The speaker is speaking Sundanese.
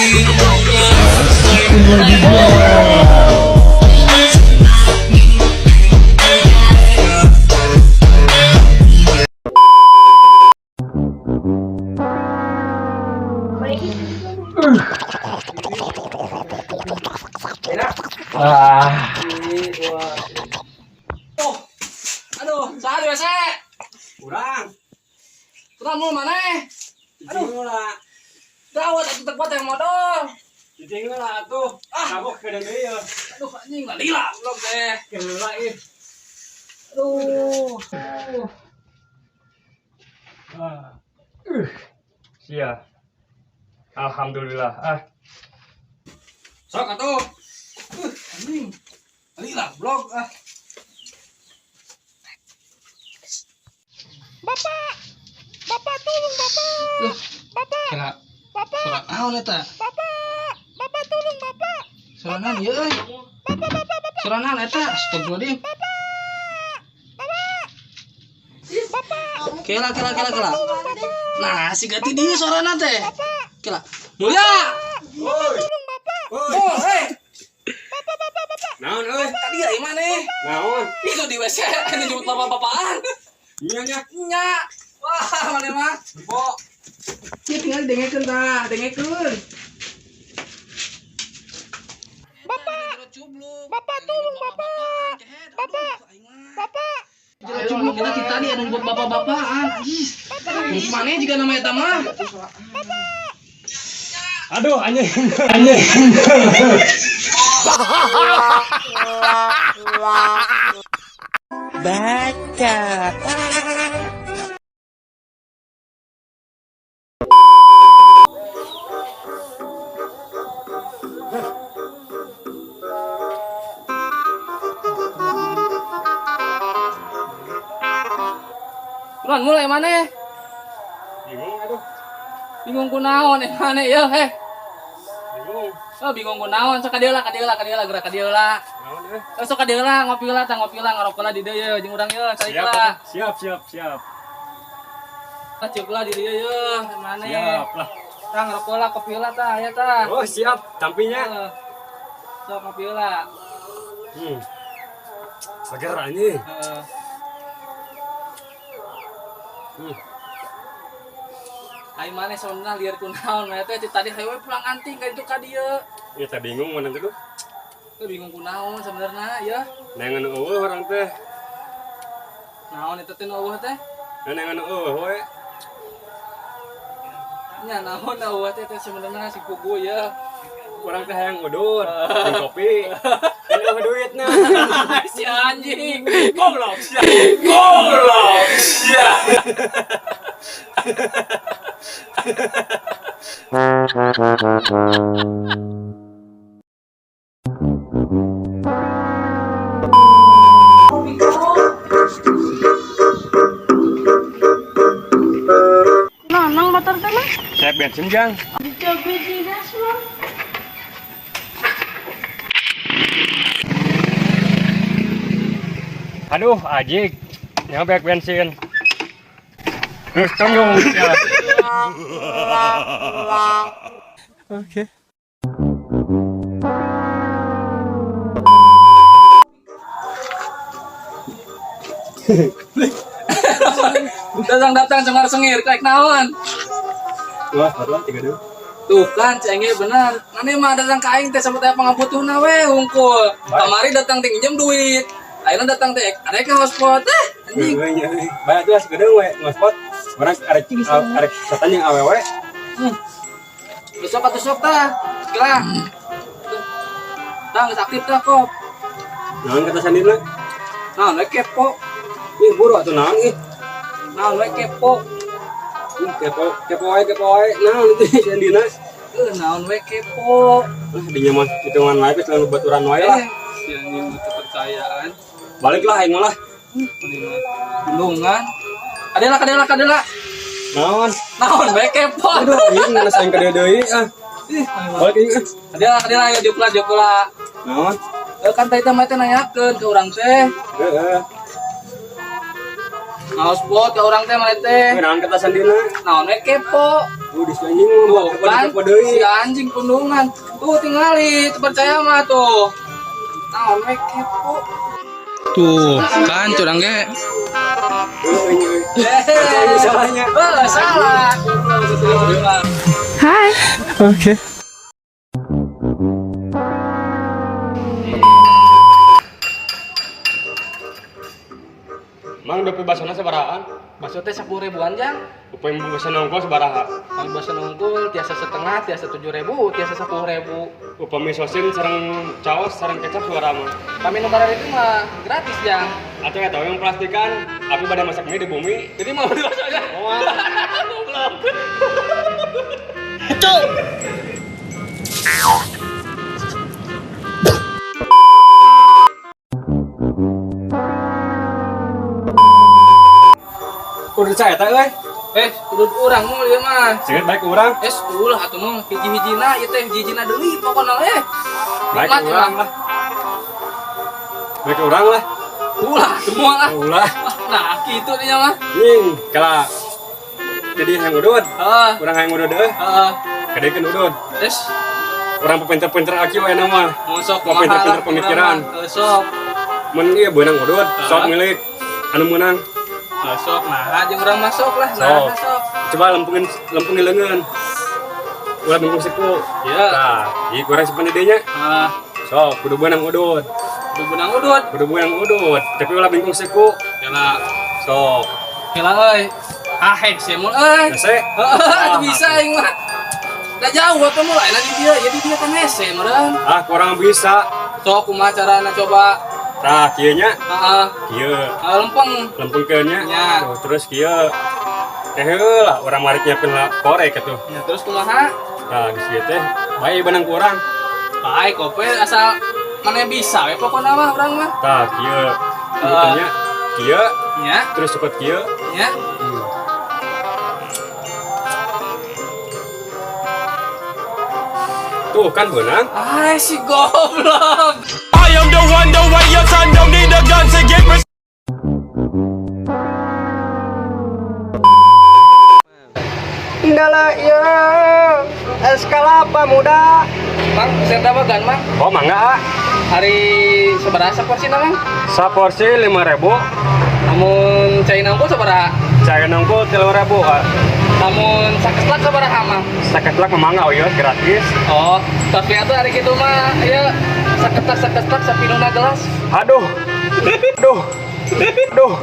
Lagi gua. Ah, Oh, aduh, saha di WC? Kurang. Kurang mau mana? Aduh lah. Gawat atuh teu kuat yang modal. Cicing lah atuh. Ah. Mabok ke deui ya. Aduh, anjing lila belum teh. Keula ih. Aduh. Ah. Sia. Alhamdulillah. Ah. Sok atuh. Anjing. Lila blog ah. Bapak, Bapak tolong Bapak. Loh, Bapak, kira Bapak, suara naon eta? Bapak, Bapak tolong Bapak. Suara naon ieu euy? Bapak, Bapak, Bapak, Suara naon eta? Astagfirullahaladzim. Bapak. Bapak, Kela kela kela kela. tolong Bapak. Nah, si gati dieu suarana teh. Bapak, Kela. Mulia. Woi. tolong Bapak. Woi. Oh, hei. Bapak, Bapak, Bapak. Naon euy? Tadi ya mana? Naon? Itu di WC ini jemput bapak-bapaan. Iya nya. Nya. Wah, mana mah? Bo. Ieu tinggal dengekeun tah, dengekeun. Bapak. Bapak tolong Bapak. Bapak. Bapak, Jero cubluk kita ti tadi anu buat bapak-bapaan. Ih. Mana juga nama eta mah? Aduh anjing. Anjing. Baca. Buruan mulai mana? Bingung aduh. Bingung kunaon eh mana ya heh. Bingung. Oh, bingung kunaon sok ka dieu lah, ka dieu lah, ka dieu lah, gerak ka dieu lah. Naon euy? Eh, sok ka dieu lah, ngopi lah, tah ngopi lah, ngarokok lah di dieu ye, jeung urang ye, cai Siap. lah. Siap, siap, siap. Tah ceuk lah di dieu ye, mana? Siap lah. Tah ngarokok lah, kopi lah tah, ya tah. Oh, siap. Tampinya. Eh, sok ngopi lah. Hmm. Seger anjing. Heeh. Hmm. Ai maneh sebenarnya liar kunaon mah teh tadi hayu we pulang anting ka itu ka dieu. Ya teh bingung mana tuh. Teu bingung kunaon sebenarnya ya. Nengan eueuh urang teh. Naon eta teh nu eueuh teh? Nengan eueuh we. Nya naon eueuh teh teh sebenarnya si pugu ya. Urang teh hayang udud, jeung kopi. Kan eueuh duitna. Si anjing. Goblok sia. Goblok sia. Nonong motor teh mah Saya bensin jang. dicoba di gas mah. Aduh, ajik. Nyampe bensin. Terus tunggu ya. Oke. Datang-datang cengar cengir kayak naon. Wah, baru tiga dua. Tuh kan cenge bener. Mane mah datang ka aing teh sampai teh pangabutuhna we hungkul. Kamari datang teh nginjem duit. Ayeuna datang teh arek ka hotspot teh anjing. Banyak tuh segede we ngospot. Orang arek arek setan yang awewe. Besok atuh sok tah. Segera. Tah geus aktif tah kop. Naon kata sandina? Naon we kepo. Ih, buru atuh naon ih. Naon we kepo. Ih, kepo kepo wae kepo wae. Naon itu sandina? Eh naon we kepo. Ah, di nyaman hitungan wae geus lalu baturan wae lah. Eh, si anjing butuh kepercayaan. Baliklah aing mah lah. Tulungan. Kadela kadela kadela. Naon? Naon we kepo. Aduh, anjing mana saing ka dieu deui ah. Ih, Balik aing ah. kadela kadela ayo diuk lah diuk lah. Naon? Eh, kan tadi teh mah teh nanyakeun ke urang teh. Heeh. Hotspot ka urang teh maneh teh. Naon kata sandina? Naon we kepo. Di si anjing mah Tuh kan, kepo deui. si anjing pundungan. Tuh tingali, teu percaya mah tuh. Naon we kepo. Tuh, kan curang ge. Euy, salahnya. Oh, salah. Hai. Oke. Mang dopi basona sabarahaan? Bakso teh 10 ribuan jang. Upami bakso nongko sabaraha? Kalau bakso nungkul tiasa setengah, tiasa 7.000, tiasa 10.000. Upami sosin sareng caos sareng kecap sabaraha mah? Kami nomor itu mah gratis jang. Atau eta yang plastikan, abi bade masak mie di bumi. Jadi mau beli bakso aja. Oh, Goblok. Kudu saya eta euy. Kudu urang mau ieu mah. Singkat baik urang. Ulah atuh mah hiji-hijina ieu teh hiji-hijina deui pokona eh. Baik Nikmat, urang mah. lah. Baik urang lah. Ulah semua lah. Ulah. Nah, gitu nih mah. Nying, kala jadi hayang udud. Heeh. Urang hayang udud euy. Heeh. Kadekeun udud. Terus Urang pinter-pinter aki we nama. mau sok Mau kumaha pinter-pinter lah, pemikiran. urang mah. Sok. Mun ieu beunang udud, sok milik anu meunang. Sok nah jeung urang masuk lah. Nah, Sok. sok. Coba lempengin lempengin leungeun. Ulah bingkung siku. Iya. Nah, ieu kurang simpen nya. Ah, Sok, kudu beunang udud. kudu beunang udud. Kudu beunang udud, tapi ulah bingkung siku. Kela Sok. kela euy. Ah, hese mun euy. Hese. Heeh, atuh bisa aing mah. Da jauh apa mulai di dia, jadi dia kan hese meureun. Ah, kurang bisa. Sok kumaha carana coba? Tah, kieu nya. Heeh. Kieu. Lempeng. Lempengkeun nya. Nya. Tuh, terus kieu. Teh heula urang marik nyiapkeun lah korek atuh. Ya, terus kumaha? Tah, geus kieu teh bae beunang ku urang. Baik, kope asal mana bisa we pokona mah urang mah. Tah, kieu. Kieu nya. Kieu, Nya, terus cokot kieu. nya. Tuh kan beunang. Ah, si goblok. I am the one, the way your son don't need a gun to get respect. Indala ya es kelapa muda. Mang, saya tawagan, Mang. Oh, mangga ah. Hari sabaraha saporsi Mang? Saporsi 5.000, Namun cai nangkul sabaraha? cai nangkul 3.000 ah. Namun saketlak sabaraha, Mang? Saketlak mah mangga oh gratis. Oh, tapi atuh hari kitu mah ieu saketlak sapinuna gelas. Aduh. Aduh. Aduh.